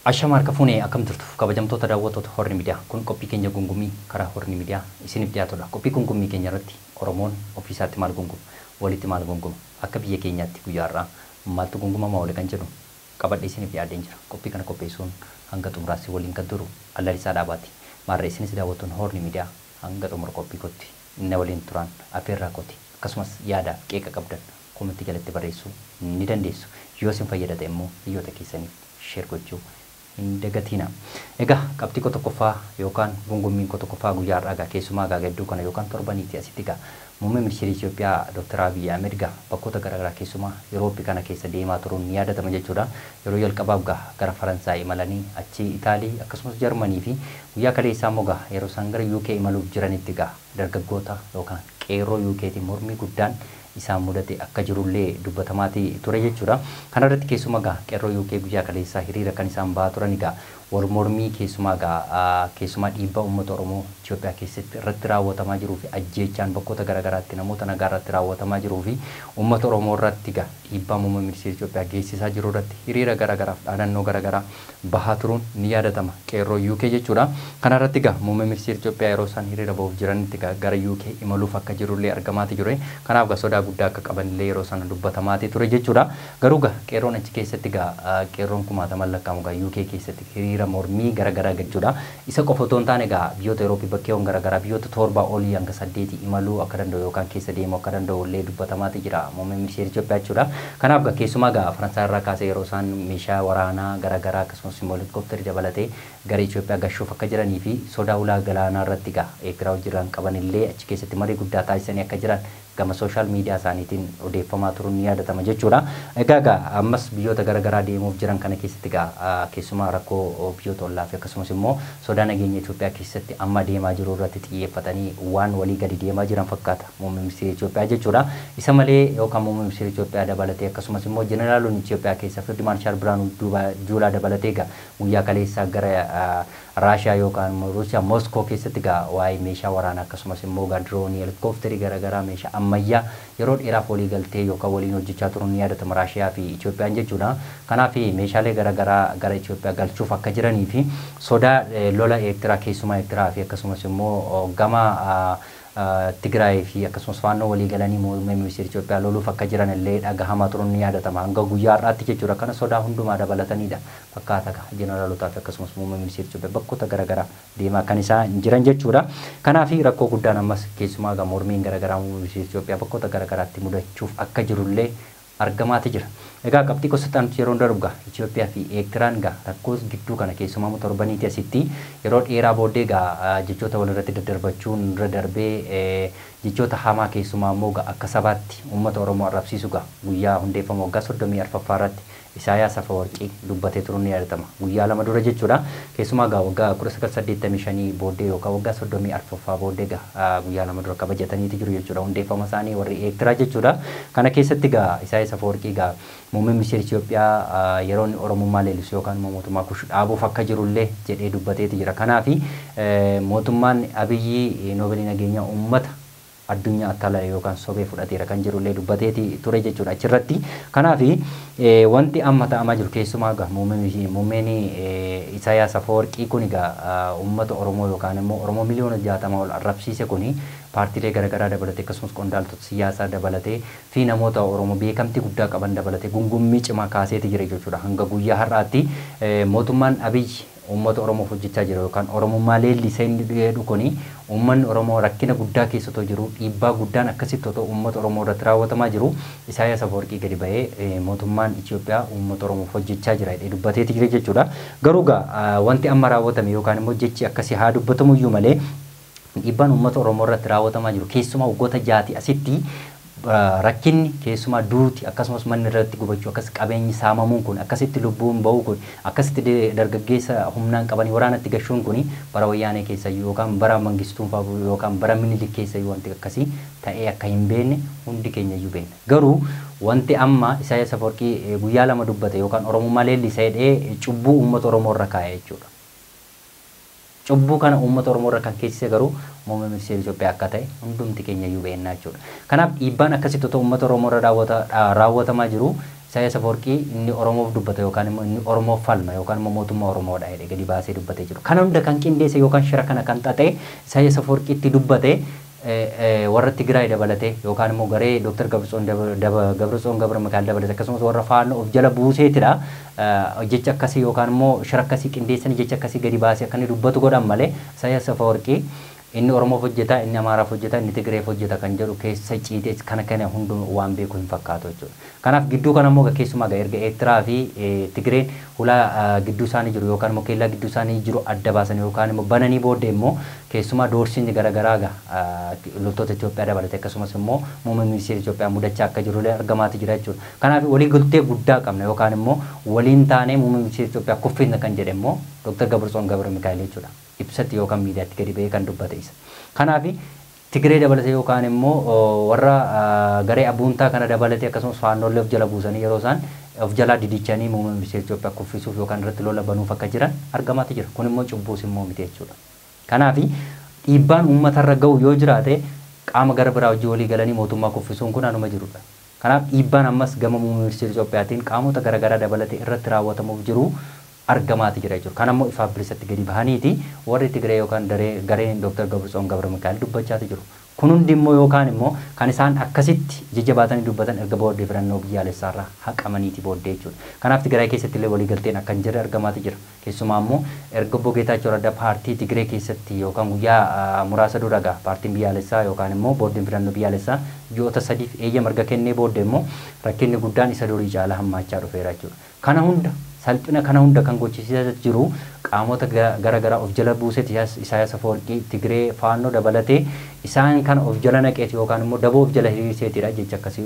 Ashama harka fuunee akkam jirtu kabajamtoota daawwattoota Horni Miidiyaa. Kun qophii keenya gungummii karaa Horni Miidiyaa isiniif dhiyaatudha. Qophii gungummii keenya irratti Oromoon ofiisaatti maal gunguma, walitti maal gunguma, akka biyya keenyaatti guyyaa har'aa maaltu gungumamaa oole kan jedhu qabadhee isiniif dhiyaadheen jira. Qophii kana qopheessuun hanga xumuraatti waliin kan turu Allalisaa Dhaabaati. Maarree isinis daawwattoonni Horni Miidiyaa hanga xumura qophii kootti na waliin turan affeerraa kooti. Akkasumas yaadaaf qeeqa qabdan komentii jalatti barreessuu ni dandeessu. Yoo isin fayyada ta'e immoo hiriyoota keessaniif share gochuu hin dagatina. Egaa qabxii koo tokkoffaa yookaan gungummiin koo tokkoffaa guyyaa har'aa egaa keessumaa egaa gidduu kana yookaan torbaniitti asitti egaa muummee ministeera Itoophiyaa Dr. Abiy Ahmed egaa bakkoota garaagaraa keessumaa Yurooppii kana keessa deemaa turuun ni yaadatama jechuudha. Yeroo jalqabaaf egaa gara Faransaay imalanii achi Itaalii akkasumas Jarmanii fi guyyaa kaleessaa immoo egaa yeroo isaan gara UK imaluuf jiranitti egaa dargaggoota yookaan qeerroo UKtiin mormii guddaan isaan mudate akka jirullee dubbatamaatii ture jechuudha. Kana irratti keessumaa egaa qeerroo UK guyyaa kaleessaa hiriira kan isaan bahaa turan egaa wal mormii keessumaa egaa keessumaa dhiibbaa uummata Oromoo Itoophiyaa keessatti irratti raawwatamaa jiruu fi ajjeechaan bakkoota garaagaraatti namoota nagaa irratti raawwatamaa jiruu fi uummata Oromoo irratti egaa dhiibbaa muummee ministeera Itoophiyaa geessisaa jiru irratti hiriira garaagaraaf dhaadannoo garaagaraa bahaa turuun ni yaadatama qeerroo UK jechuudha. Kana irratti egaa muummee ministeera Itoophiyaa yeroo isaan hiriira bahuuf jiranitti egaa gara UK imaluuf akka jirullee argamaatii ture. Kanaaf egaa sodaa guddaa akka qabanillee yeroo sana dubbatamaatii ture jechuudha. Garuu egaa qeerroon achi keessatti egaa qeerroon kumaataman lakkaa'amu egaa UK keessatti hiriira mormii garaagaraa jechuudha. Isa qofa otoo hin taane egaa biyyoota Yurooppii bakkeewwan garaagaraa biyyoota 7 olii hanga 8 imaluu akka danda'u yookaan keessa deemuu akka danda'u illee dubbatamaatii jira muummee ministeera Itoophiyaa jechuudha. Kanaaf egaa keessumaa egaa Faransaay irraa kaasee yeroo isaan meeshaa waraanaa garaagaraa akkasumas immoo helikoophitarii dabalatee gara Itoophiyaa gashuuf akka jiranii fi sodaa ulaa galaanaa irratti egaa Eertiraa wajjin qaban illee achi keessatti marii guddaa taasisanii akka jiran gama sooshaal miidiyaa isaaniitiin odeeffamaa turuun ni yaadatama jechuudha. Egaa egaa ammas biyyoota garaagaraa deemuuf jiran kana keessatti egaa keessumaa rakkoo biyyoota ollaa fi akkasumas immoo sodaa nageenya Itoophiyaa keessatti amma deemaa jiru irratti xiyyeeffatanii waan walii gadi deemaa jiran fakkaata muummee ministeera Itoophiyaa jechuudha. Isa malee yookaan muummee ministeera Itoophiyaa dabalatee akkasumas immoo jeneraalonni Itoophiyaa keessa Field Maarshaal Birhaanuu Juulaa dabalatee egaa guyyaa kaleessaa gara Raashiyaa yookaan immoo Ruusiyaa Moskoo keessatti egaa waa'ee meeshaa waraanaa akkasumas immoo egaa diroonii helikoophitarii garaagaraa meeshaa ammayyaa yeroo dheeraaf walii galtee yookaan waliin hojjechaa turuun ni yaadatama Raashiyaa fi Itoophiyaan jechuudha. Kanaaf meeshaalee garaagaraa gara Itoophiyaa galchuuf akka jiranii fi sodaa lola Eertiraa keessumaa Eertiraa fi akkasumas immoo gama Tigraay fi akkasumas faannoo walii galanii muummee ministeera Itoophiyaa loluuf akka jiran illee dhagahamaa turuun ni yaadatama. Hanga guyyaa har'aatti jechuudha. Kana sodaa hundumaa dabalatanidha. Fakkaata jeneraalotaa fi akkasumas muummee ministeera Itoophiyaa bakkoota garaagaraa deemaa kan isaan jiran jechuudha. Kanaaf rakkoo guddaan ammas keessumaa egaa mormiin garaagaraa muummee ministeera Itoophiyaa bakkoota garaagaraatti mudachuuf akka jirullee argamaati jira. Egaa qabxii gosa yeroo darbu egaa Itoophiyaa fi Eertiraan egaa rakkoo gidduu kana keessumaa torbaniiti asitti yeroo dheeraa booddee egaa jechoota walirratti daddarbachuun irra darbee jechoota hamaa keessumaa immoo egaa akka sabaatti uummata Oromoo arrabsiisu egaa guyyaa hundeeffama waggaa 34ffaa irratti Isaayaas Afawarqii dubbatee turuun ni yaadatama. Guyyaa lama dura jechuudha. Keessumaa egaa waggaa 1985 booddee yookaan waggaa 34ffaa booddee egaa guyyaa lama dura kabajataniiti jiru jechuudha. Hundeeffama isaanii warri Eertiraa jechuudha. Kana keessatti egaa Isaayaas Afawarqii egaa muummeen ministeera Itoophiyaa yeroo inni Oromummaa leellisu yookaan immoo mootummaa Kush dhaabuuf akka jirullee jedhee dubbateeti jira. Kanaaf mootummaan Abiyyi Noobeelii nageenyaa uummata addunyaa attaalale yookaan sobee fudhateera kan jirullee dubbateeti ture jechuudha achirratti. Kanaaf wanti amma ta'amaa jiru keessumaa egaa muummeen Isaayaas Afawarqii kun egaa uummata Oromoo yookaan immoo Oromoo miliyoona 60 ol arrabsiise kuni paartiilee garaagaraa dabalatee akkasumas qondaaltota siyaasaa dabalatee fi namoota Oromoo beekamtii guddaa qaban dabalatee gungummii cimaa kaaseeti jira jechuudha. Hanga guyyaa har'aatti mootummaan Abiyyi uummata Oromoof hojjechaa jira yookaan Oromummaa leellisee inni jedhu kuni uummanni Oromoo rakkina guddaa keessa otoo jiru dhiibbaa guddaan akkasitti otoo uummata Oromoo irratti raawwatamaa jiru Isaayaas Afawarqii gadi ba'ee mootummaan Itoophiyaa uummata Oromoof hojjechaa jira jedhee dubbateeti jira jechuudha. Garuu egaa wanti amma raawwatame yookaan immoo jechi akkasii haa dubbatamu iyyuu malee dhiibbaan uummata Oromoo irratti raawwatamaa jiru keessumaa waggoota 6 asitti rakkinni keessumaa duuti akkasumas manni irratti gubachuu akkas qabeenyi saamamuun kun akkasitti lubbuun ba'uu kun akkasitti dargaggeessa humnaan qabanii waraanatti gashuun kun bara wayyaanee keessayyuu yookaan bara mangistuun fa'aa yookaan bara minilik keessayyuu wanti akkasii ta'ee akka hin beekne hundi keenya iyyuu beekna. Garuu wanti amma Isaayaas Afawarqii guyyaa lama dubbate yookaan Oromummaa leellisee jedhee cubbuu uummata Oromoo irra kaa'e jechuudha. Cubbuu kana uummata Oromoo irra kan keessise garuu muummee ministeera Itoophiyaa akka ta'e hundumti keenya iyyuu beekna jechuudha. Kanaaf dhiibbaan akkasitti otoo uummata Oromoo irra raawwatamaa jiru Isaayyaas Afawarqii inni Oromoof dubbata yookaan immoo inni Oromoof falma yookaan immoo mootummaa Oromoodha jedhee gadi baasee dubbatee jiru. Kana hunda kan qindeesse yookaan shira kana kan xaxee Isaayyaas Afawarqiitti dubbate warra Tigraay dabalatee yookaan immoo garee Dr. Gabritsoon Gabra Mikaa'el dabalatee akkasumas warra Faannoo of jala buuseetidha. Jecha akkasii yookaan immoo shira akkasii qindeessanii jecha akkasii gadi baasee akka inni dubbatu godhan malee Isaayyaas Afawarqii inni Oromoof hojjeta, inni Amaaraaf hojjeta, inni Tigreef hojjeta kan jedhu keessa ciitee kana kana hunduu waan beeku hin fakkaatu jechuudha. Kanaaf gidduu kana immoo keessumaa erga Eertiraa fi Tigreen hulaa gidduu isaanii jiru yookaan immoo kellaa gidduu isaanii jiru adda baasan yookaan immoo bananii booddee immoo keessumaa doorsiin garaagaraa loltoota Itoophiyaa dabalatee akkasumas immoo muummee ministeera Itoophiyaa mudachaa akka jiru illee argamaati jira jechuudha. Kanaaf walii galtee guddaa qabna yookaan immoo waliin taanee muummee ministeera Itoophiyaa kuffisna kan jedhe immoo Dr. Gabritsoon Gabra Mikaa'el jechuudha. Ibsatti yookaan miidiyaatti gadi ba'ee kan dubbate isa. Kanaaf Tigree dabalatee yookaan immoo warra garee abuuntaa kana dabalatee akkasumas Faannoollee of jala buusanii yeroo isaan of jalaa didichanii muummee ministeera Itoophiyaa kuffisuuf yookaan irratti lola banuuf akka jiran argamaati jira. Kun immoo cubbuus immoo miti jechuudha. Kanaaf dhiibbaan uummatarra gahu yoo jiraate qaama gara biraa hojii walii galanii mootummaa kuffisuun kun anuma jirudha. Kanaaf dhiibbaan ammas gama muummee ministeera Itoophiyaatiin qaamota garaagaraa dabalatee irratti raawwatamuuf jiru argamaati jira jechuudha. Kan ammoo ifaaf bilisatti gadi bahaniiti warri Tigree yookaan gareen Dr. Gabritsoon Gabra Mikaa'el dubbachaati jiru. Kun hundi immoo yookaan immoo kan isaan akkasitti jajjabaatanii dubbatan erga booddee filannoo biyyaalessaarraa haqamaniiti booddee jechuudha. Kanaaf Tigraay keessatti illee waliigalteen akka hin jirre argamaati jira. Keessumaa immoo erga obbo Geetaachoo Raddaa paartii Tigree keessatti yookaan guyyaa muraasa dura gaa paartiin biyyaalessaa yookaan immoo boordiin filannoo biyyaalessaa ji'oota sadiif eeyyama erga kennee booddee immoo rakkinni guddaan isa durii caalaa hammaachaa dhufeera jechuudha. Kana hunda salphina kana hunda kan gochisiisaa jiru qaamota garaagaraa of jala buuseeti Isaayyaas Afawarqii Tigree Faannoo dabalatee isaan kana of jala naqeeti yookaan immoo daboo of jala hiriirseetidha jecha akkasii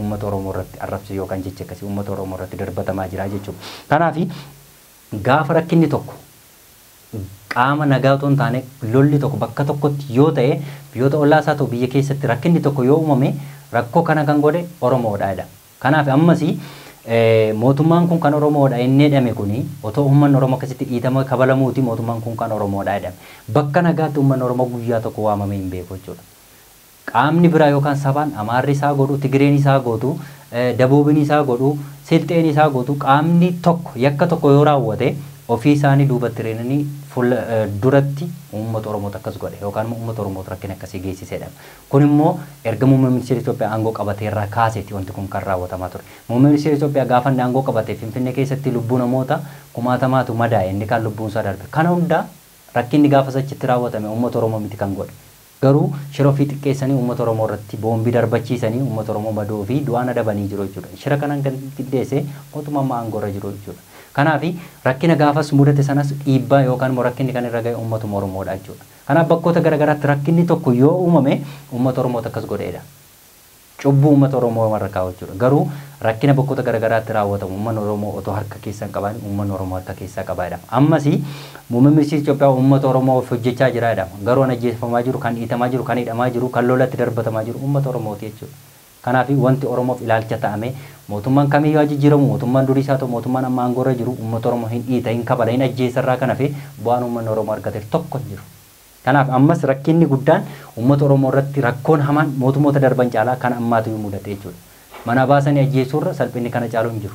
uummata Oromoo irratti arrabse yookaan jecha akkasii uummata Oromoo irratti darbatamaa jira jechuudha. Kanaaf gaafa rakkinni tokko qaama nagaa otoo hin taane lolli tokko bakka tokkotti yoo ta'e biyyoota ollaa isaa ta'u biyya keessatti rakkinni tokko yoo uumame rakkoo kana kan godhe Oromoodha jedha. Kanaaf ammas mootummaan kun kan Oromoodha inni jedhame kuni otoo uummanni Oromoo akkasitti dhiitama kabalamuuti mootummaan kun kan Oromoodha jedhame. Bakka nagaatti uummanni Oromoo guyyaa tokko waamamee hin beeku jechuudha. Qaamni biraa yookaan sabaan Amaarri isaa godhu, Tigreen isaa godhu, Daboobin isaa godhu, Silxeen isaa godhu qaamni tokko yakka tokko yoo raawwate ofii isaanii duubatti reenanii fuula duratti uummata Oromootu akkas godhe yookaan immoo uummata Oromootu rakkina akkasii geessisedha. Kun immoo erga muummee ministeera Itoophiyaa aangoo qabatee irraa kaaseeti wanti kun kan raawwatamaa ture. Muummee ministeera Itoophiyaa gaafa inni aangoo qabate Finfinnee keessatti lubbuu namoota kumaatamaatu madaa'e inni kaan lubbuun isaa darbe. Kana hunda rakkinni gaafa achitti raawwatame uummata Oromoo miti kan godhe. Garuu shira ofii xiqqeessanii uummata Oromoo irratti boombii darbachiisanii uummata Oromoo madoo fi du'aan adabanii jiru jechuudha. Shira kanaan kan qindeesse mootummaa amma aangoo irra jiru jechuudha. Kanaaf rakkina gaafas mudate sanas dhiibbaa yookaan immoo rakkinni kan irra ga'e uummatuma Oromoodha jechuudha. Kanaaf bakkoota garaagaraatti rakkinni tokko yoo uumame uummata Oromootu akkas godheedha. Cubbuu uummata Oromoo irra kaa'u jechuudha. Garuu rakkina bakkoota garaagaraatti raawwatamu uummanni Oromoo otoo harka keessaa hin qabaanne uummanni Oromoo harka keessaa qabaa jedhama. Ammas muummeen ministeera Itoophiyaa uummata Oromoof hojjechaa jira jedhama. Garuu kan ajjeefamaa jiru, kan dhiitamaa jiru, kan hidhamaa jiru, kan lolatti darbatamaa jiru uummata Oromooti jechuudha. Kanaaf wanti Oromoof ilaalcha ta'ame mootummaan kamiyyuu haa jijjiiramu mootummaan durii isaa ta'u mootummaan amma aangoo irra jiru uummata Oromoo hin dhiita, hin kabala, hin ajjeesa irraa kan hafe bu'aan uummanni Oromoo argate tokko hin jiru. Kanaaf ammas rakkinni guddaan uummata Oromoo irratti rakkoon hamaan mootummoota darban caalaa kan ammaatu mudate jechuudha. Mana baasanii ajjeesuurra salphinni kana caalu hin jiru.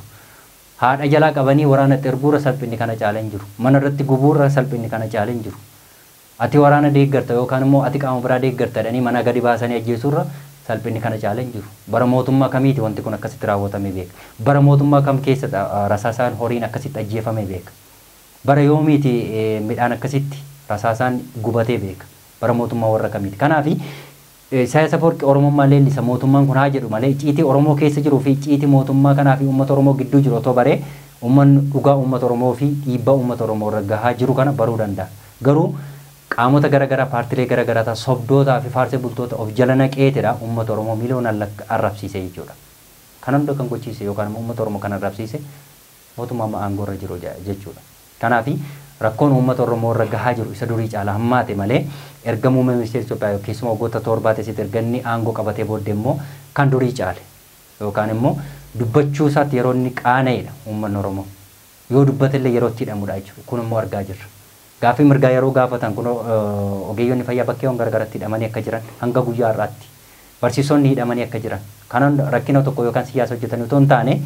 Haadha jalaa qabanii waraanatti erguurra salphinni kana caala hin jiru. Mana irratti gubuurra salphinni kana caala hin jiru. Ati waraana deeggarta yookaan immoo ati qaama biraa deeggarta jedhanii mana gadi baasanii ajjeesuurra salphinni kana caala hin jiru. Bara mootummaa kamiiti wanti kun akkasitti raawwatamee beeka? Bara mootummaa kam keessa rasaasaan horiin akkasitti ajjeefamee beeka? Bara yoomiiti midhaan akkasitti rasaasaan gubatee beeka? Bara mootummaa warra kamiiti? Kanaaf Isaayyaas Afawarqii Oromummaa leellisa mootummaan kun haa jedhu malee icciitii Oromoo keessa jiruu fi icciitii mootummaa kanaa fi uummata Oromoo gidduu jiru otoo baree uummanni dhugaa uummata Oromoo fi dhiibbaa uummata Oromoo irra gahaa jiru kana baruu danda'a. Garuu qaamota garaagaraa paartilee garaagaraa sobdootaa fi faarsee bultoota of jala naqeetidha uummata Oromoo miliyoonaan arrabsiise jechuudha. Kan hunda kan gochiise yookaan immoo uummata Oromoo kan arrabsiise mootummaa amma aangoo irra jiru jechuudha. Kanaaf rakkoon uummata Oromoo irra gahaa jiru isa durii caalaa hammaate malee erga muummee ministeera Itoophiyaa keessumaa waggoota torbaa keessatti erga inni aangoo qabatee booddee immoo kan durii caale yookaan immoo dubbachuu isaatti yeroo inni qaana'edha uummanni Oromoo. Yoo dubbatellee yeroo itti hidhamudha jechuudha. Kun immoo argaa jirra. Gaaffii mirgaa yeroo gaafatan kun ogeeyyonni fayyaa bakkeewwan garaagaraatti hidhamanii akka jiran hanga guyyaa har'aatti. Barsiisonni hidhamanii akka jiran. Kanan rakkina tokko yookaan siyaasa hojjetan otoo hin taane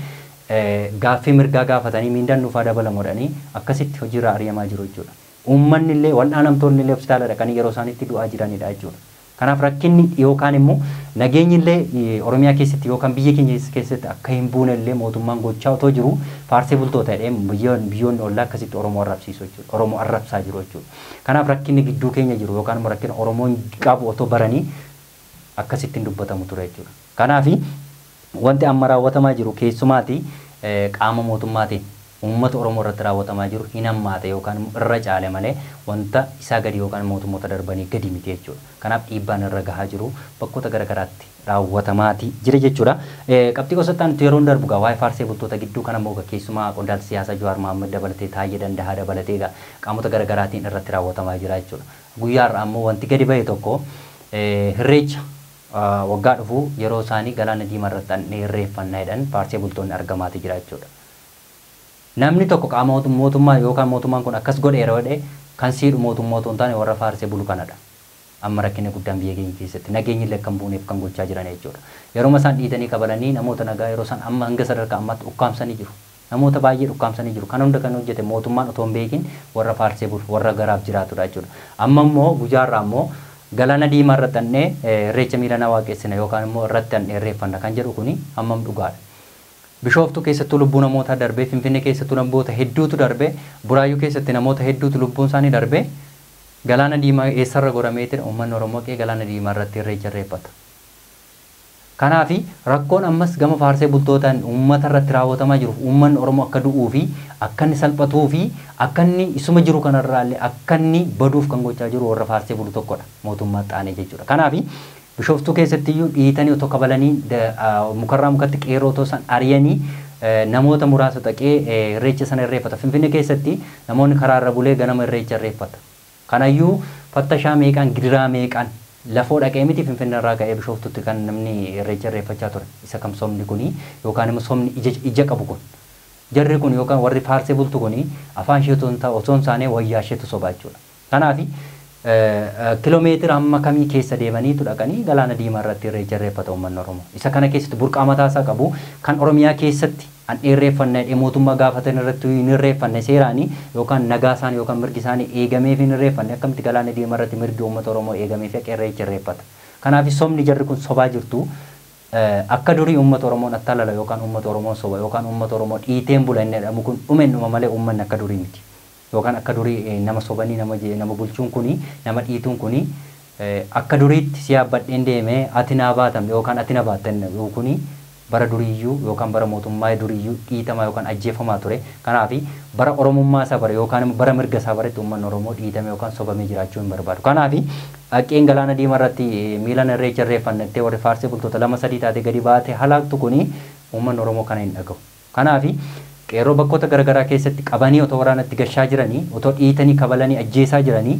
Gaaffii mirgaa gaafatanii miindaan nuufaa dabalamu jedhanii akkasitti hojiirra ari'amaa jiru jechuudha. Uummanni illee wal'aanamtoonni illee hospitaala dhaqanii yeroo isaan itti du'aa jiranidha jechuudha. Kanaaf rakkinni yookaan immoo nageenyi illee Oromiyaa keessatti yookaan biyya keenya keessatti akka hin buune illee mootummaan gochaa otoo jiru faarsee bultoota jedhee biyyoonni ollaa akkasitti Oromoo arrabsiisu jechuudha. Oromoo arrabsaa jiru jechuudha. Kanaaf rakkinni gidduu keenya jiru yookaan immoo rakkina Oromoon qabu otoo baranii akkasitti hin dubbatamu ture jechuudha. Kanaaf wanti amma raawwatamaa jiru keessumaati qaama mootummaatiin uummata Oromoo irratti raawwatamaa jiru hin hammaate yookaan irra caale malee wanta isaa gadi yookaan mootummoota darbanii gadi miti jechuudha. Kanaaf dhiibbaan irra gahaa jiru bakkoota garaagaraatti raawwatamaati jira jechuudha. Qabxii gosattaan nuti yeroo darbu gaa waa'ee faarsee bultoota gidduu kana immoo keessumaa qondaalti siyaasaa Jawaar Mohaammed dabalatee Taayyee Dandahaa dabalatee gaa qaamota garaagaraatiin irratti raawwatamaa jira jechuudha. Guyyaa har'aa immoo wanti gadi ba'e tokko irreecha waggaa dhufu yeroo isaanii galaana diimaa irratti irreeffannaa jedhan faarsee bultoonni argamaati jira jechuudha. Namni tokko qaama mootummaa yookaan mootummaan kun akkas godhe yeroo jedhe kan siidhu mootummaa otoo hin taane warra faarsee bulu kanadha. Amma rakkina guddaan biyya keenya keessatti nageenyi illee kan buuneef kan gochaa jiran jechuudha. Yeroo isaan dhiitanii kabalanii namoota nagaa yeroo isaan amma hanga sadarkaa ammaatti ukkaamsanii jiru. Namoota baay'ee ukkaamsanii jiru. Kan hunda kan hojjete mootummaan otoo hin beekin warra faarsee bulu warra garaaf jiraatudha jechuudha. Amma immoo guyyaarraa immoo galaana diimaa irratti annee irreecha miilanaa waaqessina yookaan immoo irratti annee irreeffanna kan jedhu kuni hammam dhugaadha. Bishooftuu keessattuu lubbuu namootaa darbee, Finfinnee keessattuu namoota hedduutu darbee, Buraayyuu keessatti namoota hedduutu lubbuun isaanii darbee galaana diimaa eessarra gorameetiin uummanni Oromoo qe'ee galaana diimaa irratti irreecha irreeffata. Kanaaf rakkoon ammas gama faarsee bultootaan uummata irratti raawwatamaa jiru uummanni Oromoo akka du'uu fi akka inni salphatuu fi akka inni isuma jiru kanarraa illee akka inni baduuf kan gochaa jiru warra faarsee bulu tokkodha mootummaa xaanee jechuudha. Kanaaf Bishooftuu keessatti iyyuu dhiitanii otoo kabalanii mukarraa mukatti qeerroo otoo isaan ari'anii namoota muraasa dhaqee irreecha sana irreeffata. Finfinnee keessatti namoonni karaarra bulee ganama irreecha irreeffata. Kanayyuu fattashaa meeqaan gidiraa meeqaan lafoo dhaqee miti Finfinnee irraa ka'ee Bishooftuutti kan namni irreecha irreeffachaa ture. Isa kam sobni kuni yookaan immoo sobni ija qabu kun. Jarri kun yookaan warri faarsee bultu kuni afaan ishee otoo hin taane wayyaa isheetu sobaa jechuudha. Kanaaf kiiloomeetira hamma kamii keessa deemaniitu dhaqanii galaana diimaa irratti irreecha irreeffata uummanni Oromoo. Isa kana keessatti burqaa mataa isaa qabu kan Oromiyaa keessatti an irreeffanne mootummaa gaafatan irratti hin irreeffanne seeraanii yookaan nagaa isaanii yookaan mirgi isaanii eegameef hin irreeffanne akkamitti galaana diimaa irratti mirgi uummata Oromoo eegameef akka irreecha irreeffata. Kanaaf sobni jarri kun sobaa jirtu akka durii uummata Oromoon attalala yookaan uummata Oromoon soba yookaan uummata Oromoo dhiiteen bula inni jedhamu kun dhumeen dhuma malee uummanni akka durii miti. Yookaan akka durii nama sobanii nama bulchuun kuni nama dhiituun kuni akka duriitti si yaabbadheen deemee ati naa baatamne yookaan ati na baattan kuni bara duriiyyuu yookaan bara mootummaa duriiyyuu dhiitamaa yookaan ajjeefamaa ture. Kanaaf bara Oromummaa isaa bara yookaan bara mirga isaa baratti uummanni Oromoo dhiitame yookaan sobamee jiraachuu hin barbaadu. Kanaaf dhaqeen galaana diimaa irratti miilan irreecha irreeffannettee warri faarsee bultoota 2-3 taate gadi baate halaaktu kuni uummanni Oromoo kana hin dhaga'u. Kanaaf qeerroo bakkoota garaagaraa keessatti qabanii otoo waraanatti gashaa jiranii, otoo dhiitanii kabalanii ajjeesaa jiranii,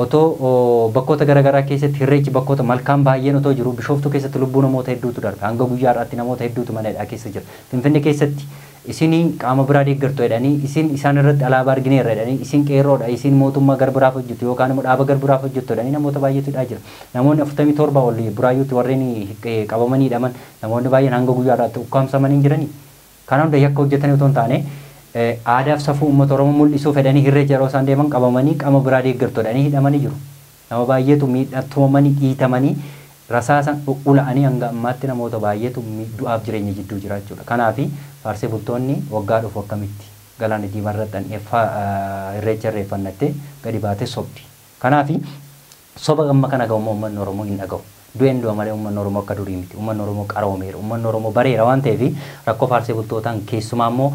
otoo bakkoota garaagaraa keessatti irreechi bakkoota malkaan baay'een otoo jiru Bishooftuu keessatti lubbuu namoota hedduutu darbe. Hanga guyyaa har'aatti namoota hedduutu mana hidhaa keessa jira. Finfinnee keessatti isin qaama biraa deeggartu jedhanii, isin isaan irratti alaabaa argineerra jedhanii, isin qeerroodha, isin mootummaa garbiraaf hojjetu yookaan immoo dhaaba garbiraaf hojjetu jedhanii namoota baay'eetu hidhaa jira. Namoonni 47 ol Buraayyuutti warreen qabamanii hidhaman namoonni baay'een hanga guyyaa har'aatti ukkaamsamanii hin jiranii. Kana hunda yakka hojjetanii otoo hin taane aadaaf safuu uummata Oromoo mul'isuu fedhanii irreecha yeroo isaan deeman qabamanii qaama biraa deeggartu jedhanii hidhamanii jiru. Nama baay'eetu miidhamanii dhiitamanii rasaasan ula'anii hanga ammaatti namoota baay'eetu du'aaf jireenya jidduu jira jechuudha. Kanaaf faarsee bultoonni waggaa dhufu akkamitti galaana diimaa irratti irreecha irreeffannattee gadi baatee sobdi. Kanaaf soba amma kana ga'u uummanni Oromoo hin dhaga'u. Du'een du'a malee uummanni Oromoo akka durii miti. Uummanni Oromoo qaroomeera. Uummanni Oromoo bareera waan ta'eef rakkoo faarsee bultootaan keessumaa immoo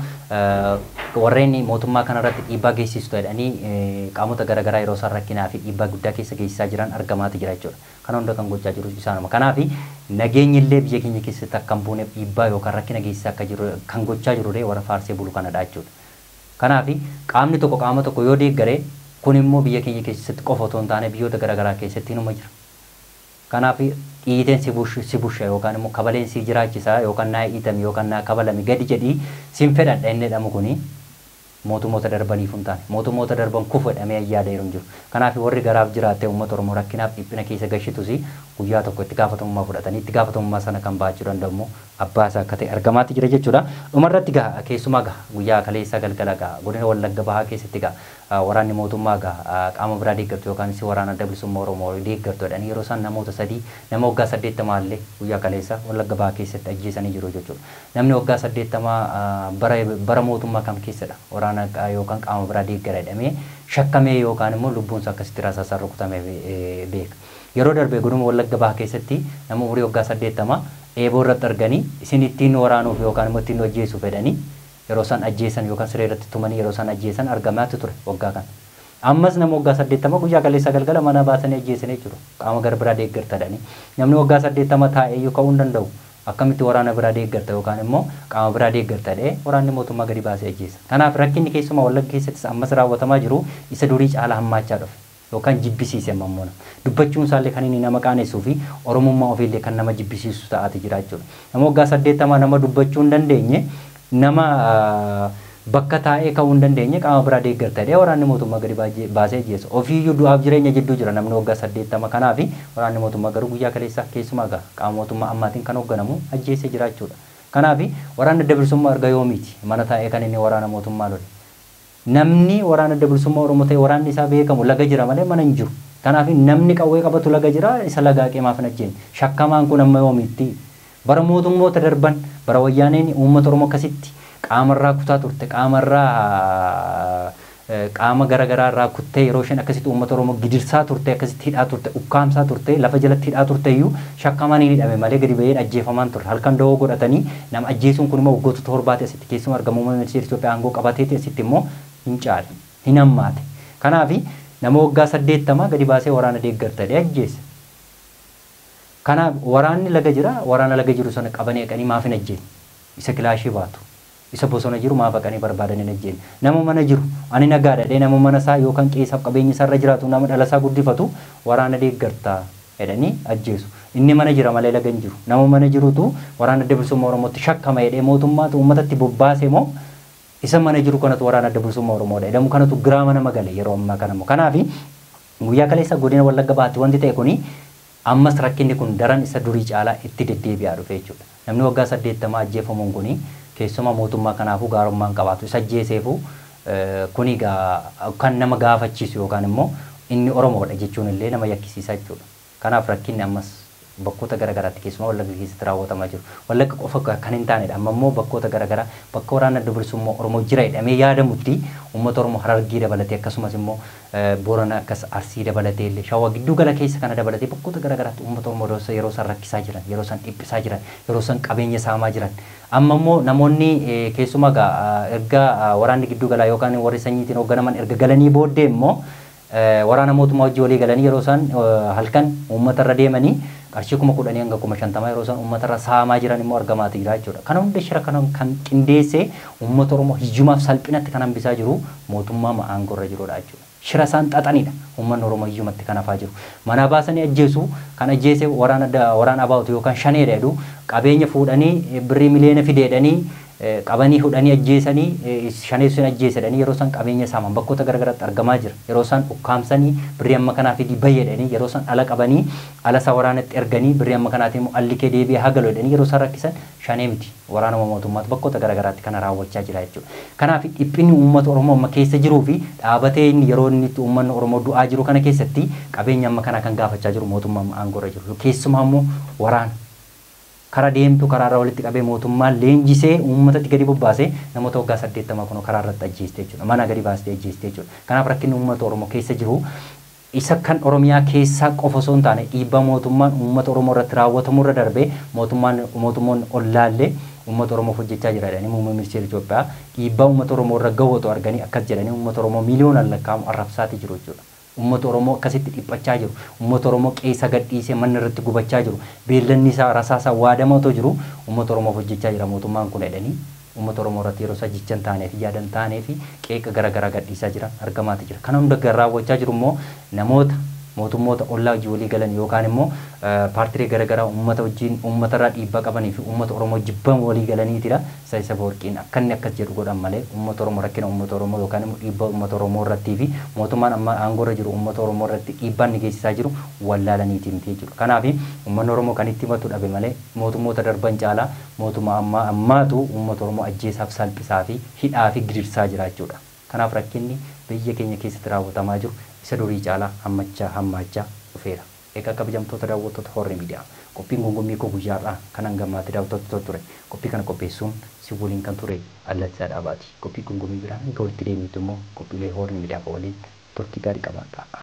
warreen mootummaa kanarratti dhiibbaa geessistu jedhanii qaamota garaagaraa yeroo isaan rakkinaa fi dhiibbaa guddaa keessa geessisaa jiran argamaati jira jechuudha. Kana hunda kan gochaa jiru isaanuma. Kanaaf nageenyi illee biyya keenya keessatti akka hin buuneef dhiibbaa yookaan rakkina geessisaa akka jiru kan gochaa jiru warra faarsee bulu kanadha jechuudha. Kanaaf qaamni tokko qaama tokko yoo deeggare kun immoo biyya keenya keessatti qofa otoo hin taane biyyoota garaagaraa keessatti inuma jira. Kanaaf dhiiteen si busha yookaan immoo kabaleen si jiraachisa yookaan naa dhiitame yookaan naa kabalame gadi jedhii sin fedhadha inni jedhamu kuni mootummoota darbaniif hin taane mootummoota darban kufu jedhamee yaada yeroo hin jiru. Kanaaf warri garaaf jiraatte uummata Oromoo rakkinaaf dhiphina keessa gashitus Guyyaa tokko itti gaafatamummaa fudhatanii itti gaafatamummaa sana kan baachuu danda'u abbaa isaa akka ta'e argamaatti jira jechuudha. Dhumarratti gaha keessumaa gaha guyyaa kaleessaa galgala gaha godina Wallagga Bahaa keessatti gaha waraanni mootummaa gaha qaama biraa deeggartu yookaan waraana Adda Bilisummaa Oromoo deeggartu jedhanii yeroo isaan namoota 3 nama waggaa 80 illee guyyaa kaleessaa Wallagga Bahaa keessatti ajjeesanii jiru jechuudha. Namni waggaa 80 bara mootummaa kam keessadha waraana yookaan qaama biraa deeggara jedhamee shakkamee yookaan immoo lubbuun isaa akkasitti rasaasaan rukutamee beeka. Yeroo darbe godina Wallagga Bahaa keessatti nama umurii waggaa 80 eeboo irratti arganii isin ittiin waraanuuf yookaan immoo ittiin ajjeesuuf jedhanii yeroo isaan ajjeesan yookaan siree irratti tumanii yeroo isaan ajjeesan argamaatti ture waggaa kana. Ammas nama waggaa 80 guyyaa kaleessa galgala mana baasanii ajjeesanii jiru. Qaama gara biraa deeggarta jedhanii. Namni waggaa 80 taa'ee iyyuu ka'uu hin danda'u. Akkamitti waraana biraa deeggarta yookaan immoo qaama biraa deeggarta jedhee waraanni mootummaa gadi baasee ajjeesa. Kanaaf rakkinni keessumaa Wallagga keessattis ammas raawwatamaa jiru isa durii caalaa hammaachaa dhufe. Yookaan jibbisiise mammoona. Dubbachuun isaallee kan inni nama qaanessuu fi Oromummaa ofiillee kan nama jibbisiisu ta'aati jira jechuudha. Nama waggaa 80 nama dubbachuu hin dandeenye nama bakka taa'ee ka'uu hin dandeenye qaama biraa deeggarta jedhee waraanni mootummaa gadi baasee ajjeesa. Ofiiyyuu du'aaf jireenya jidduu jira namni waggaa 80 kanaaf waraanni mootummaa garuu guyyaa kaleessaa keessumaa gaha qaama mootummaa ammaatiin kan hoogganamu ajjeesee jira jechuudha. Kanaaf waraanni Adda Bilisummaa erga yoomiiti mana taa'ee kan inni waraana mootummaa lole. Namni waraana Adda Bilisummaa Oromoo ta'e waraanni isaa beekamu laga jira malee mana hin jiru. Kanaaf namni qawwee qabatu laga jira isa lagaa qeemaaf hin ajjeenne. Shakkamaan kun amma yoomiitti bara mootummoota darban bara wayyaaneen uummata Oromoo akkasitti qaamarraa kutaa turte qaamarraa qaama garaagaraa irraa kuttee yeroo isheen akkasitti uummata Oromoo gidirsaa turte akkasitti hidhaa turte ukkaamsaa turte lafa jalatti hidhaa turte iyyuu shakkamaan hin hidhame malee gadi ba'een ajjeefamaan turte halkan da'oo godhatanii nama ajjeesuun kun immoo waggoota 7 asitti keessumaa argamu muummee ministeera Itoophiyaa aangoo qabateeti asitti immoo hin caale hin hammaate. Kanaaf nama waggaa 80 gadi baasee waraana deeggarta jedhee ajjeese. Kanaaf waraanni laga jira waraana laga jiru sana qabanii haqanii maaf hin ajjeenne isa kilaashii baatu. Isa bosona jiru maaf haqanii barbaadan hin ajjeenne. Nama mana jiru ani nagaadha jedhee nama mana isaa yookaan qeessaaf qabeenya isaa irra jiraatu nama dhala isaa guddifatu waraana deeggarta jedhanii ajjeesu. Inni mana jira malee laga hin jiru. Nama mana jirutu waraana Adda Bilisummaa Oromootti shakkama jedhee mootummaatu uummatatti bobbaase moo isa mana jiru kanatu waraana Adda Bilisummaa Oromoodha jedhamu kanatu giraama nama gale yeroo ammaa kana immoo. Kanaaf guyyaa kaleessa godina Wallagga Bahaatti wanti ta'e kuni ammas rakkinni kun daran isa durii caalaa itti deddeebi'aa dhufe jechuudha. Namni waggaa 80 ajjeefamuun kuni keessumaa mootummaa kanaafuu gaarummaan qabaatu isa ajjeeseefu kuni kan nama gaafachiisu yookaan immoo inni Oromoodha jechuun illee nama yakkisiisa jechuudha. Kanaaf rakkinni ammas bakkoota garaagaraatti keessumaa Wallagga keessatti raawwatamaa jiru. Wallagga qofa kan hin taanedha. Amma immoo bakkoota garaagaraa bakka waraana Adda Bilisummaa Oromoo jira jedhamee yaadamutti uummata Oromoo Harargee dabalatee akkasumas immoo Boorana akkas Arsii dabalatee illee Shawaa gidduu gala keessa kana dabalatee bakkoota garaagaraatti uummata Oromoo yeroo isaan rakkisaa jiran, yeroo isaan dhiphisaa jiran, yeroo isaan qabeenya saamaa jiran. Amma immoo namoonni keessumaa erga waraanni gidduu galaa yookaan warri sanyiitiin hoogganaman erga galanii booddee immoo waraana mootummaa wajjin walii galanii yeroo isaan halkan uummata irra deemanii qarshii 10,000 hanga 50,000 yeroo isaan uummata irra saamaa jiran immoo argamaati jira jechuudha. Kana hunda shira kana kan qindeessee uummata Oromoo hiyyumaaf salphinatti kan hambisaa jiru mootummaa aangoo irra jirudha jechuudha. Shira isaan xaxanidha uummanni Oromoo hiyyumatti kan hafaa jiru. Mana baasanii ajjeesu kan ajjeese waraana abaa'utu yookaan shaneedha jedhu qabeenya fuudhanii birrii miliyoona fideedhanii qabanii hudhanii ajjeesanii shaneessuun ajjeesedhanii yeroo isaan qabeenya saaman bakkoota garaagaraatti argamaa jira. Yeroo isaan ukkaamsanii birrii amma kanaa fidii bayyadhanii yeroo isaan ala qabanii ala isaa waraanatti erganii birrii amma kanaatiin immoo alli kee deebi'ee haa galu jedhanii yeroo isaan rakkisan shanee miti waraanuma mootummaatu bakkoota garaagaraatti kana raawwachaa jira jechuudha. Kanaaf dhiphinni uummata Oromoo amma keessa jiruu fi dhaabatee inni yeroo inni itti uummanni Oromoo du'aa jiru kana keessatti qabeenya amma kanaa kan gaafachaa jiru mootummaa amma aangoo irra jiru. Keessumaa immoo waraana karaa deemtu karaa irraa walitti qabee mootummaan leenjisee uummatatti gadi bobbaasee namoota waggaa 80 kun karaa irratti ajjeeste jechuudha. Mana gadi baastee ajjeeste jechuudha. Kanaaf rakkinni uummata Oromoo keessa jiru isa kan Oromiyaa keessaa qofa osoo hin taane dhiibbaa mootummaan uummata Oromoo irratti raawwatamu irra darbee mootummoonni ollaallee uummata Oromoof hojjechaa jira jedhanii muummee ministeera Itoophiyaa dhiibbaa uummata Oromoo irra gawwatu arganii akkas jedhanii uummata Oromoo miiliyoonaan lakkaa'amu arrabsaatii jiru jechuudha. Uummata Oromoo akkasitti dhiphachaa jiru. Uummata Oromoo qeessa gadhiisee manni irratti gubachaa jiru. Beellanni isaa rasaasaa waadamaa otoo jiru uummata Oromoof hojjechaa jira mootummaan kun jedhanii uummata Oromoo irratti yeroo isaa jichan taanee fi yaadan taanee fi qeeqa garaagaraa gadhiisaa jiran argamaati jira. Kana hunda raawwachaa jiru immoo namoota mootummoota ollaa wajjin walii galan yookaan immoo paartilee garaagaraa uummata wajjin uummatarraa dhiibbaa qabanii fi uummata Oromoo jibban walii galaniitidha. Isaayyaas Afawarqiin akka inni akkas jedhu godhan malee uummata Oromoo, rakkina uummata Oromoo yookaan immoo dhiibbaa uummata Oromoo irrattii fi mootummaan amma aangoorra jiru uummata Oromoo irratti dhiibbaan inni geessisaa jiru wallaalaniiti miti jechuudha. Kanaaf uummanni Oromoo kan itti himatu dhabe malee mootummoota darban caalaa mootummaa ammaa ammaatu uummata Oromoo ajjeesaaf, salphisaa fi hidhaa fi gidirsaa jira jechuudha. Kanaaf rakkinni biyya keenya keessatti raawwatamaa jiru isa durii caalaa hammachaa hammaachaa dhufeera. Egaa kabajamtoota daawwattoota Horri Miidiyaa, qophiin gungummii koo guyyaa har'aa kan hangamaatti daawwattoota ture. Qophii kana qopheessuun si waliin kan ture Allatsaa Dhaabaati. Qophii gungummii biraan hanga walitti deebinutti immoo qophiilee Horri Miidiyaa waliin turtii gaarii qabaadhaa.